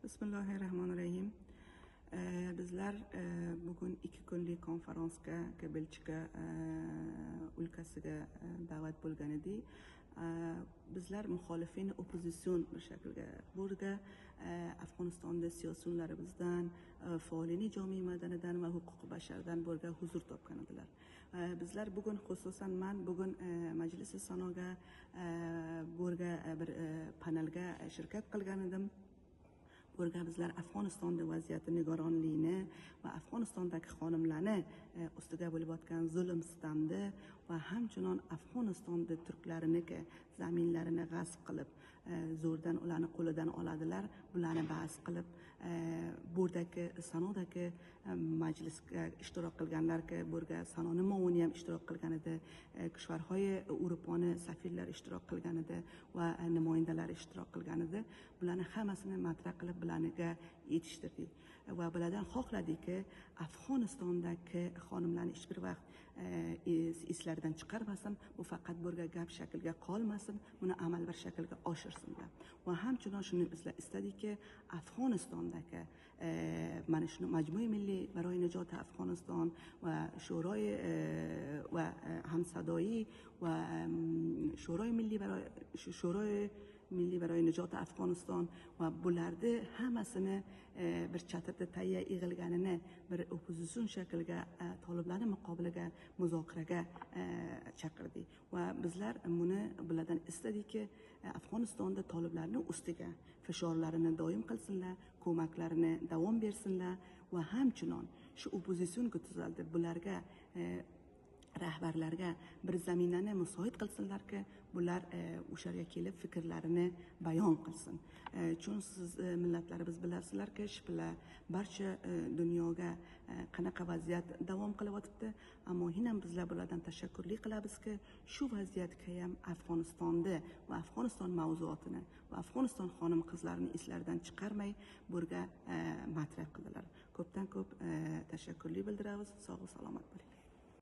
Bismillahirrahmanirrahim. Bizlar bugun 2 kunlik konferansga Belchika ülkasiga da'vat bo'lgan edik. Bizlar muxolifin opozitsion bir shaklga burga Afg'onistonda siyosiylarimizdan, faolini jomiy madanidan va huquqi bashardan burga huzur topgan edilar. Bizlar bugun xususan man bugun Majlisi Sanoga burga bir panelga shirkat qilgan edim. Burga bizlar Afg'onistonda vaziyati nigoronligini va Afg'onistondagi xonimlarni ustiga bo'layotgan zulm sitamni va hamchinon Afg'onistonda turklariniki zaminlarini g'asb qilib, zo'rdan ularni qo'lidan oladilar, bularni ba'z qilib, burdagi Sanodagi majlisga ishtirok qilganlarga burga Sanoni muovini ham ishtirok qilgan edi, kishvarhoyi Yevropani safirlar ishtirok qilgan edi va namoyandalar ishtirok qilgan edi. Bularni hammasini matrah qilib bularga yetishtirdik va bulardan xohladikki, Afg'onistondagi xonimlarni hech bir vaqt eslaridan chiqarmasin, bu faqat burga gap shaklga qolmasin, buni amal bir shaklga oshirsinlar. Va hamchinon shuni bizlar istadikki, Afg'onistondagi mana shuni Majmui Milliy baroi najot Afg'oniston va Sho'roy va Hamsadoyi va Sho'roy Milliy baroi Sho'roy Milliy baroi najot Afg'oniston va bularni hammasini bir chatirda tayya yig'ilganini bir opozitsion shaklga toliblarni muqobiliga muzokaraga chaqirdik va bizlar buni bulardan istadikki, Afg'onistonda toliblarni ustiga fishorlarini doim qilsinlar, ko'maklarini davom bersinlar va hamchinon shu opozitsion tuzaldi bularga rahbarlarga bir zaminani musoid qilsinlarki, bular o'sharga kelib fikrlarini bayon qilsin. Chun siz millatlarimiz bilasizlarki, shipla barcha dunyoga qanaqa vaziyat davom qilyotibdi, ammo hinam bizlar bulardan tashakkurlik qilamizki, shu vaziyatga ham Afg'onistonda va Afg'oniston mavzuotini va Afg'oniston xonim qizlarini eslaridan chiqarmay burga matrah qildilar. Ko'pdan ko'p tashakkurlik bildiramiz. Sog' va salomat bo'ling.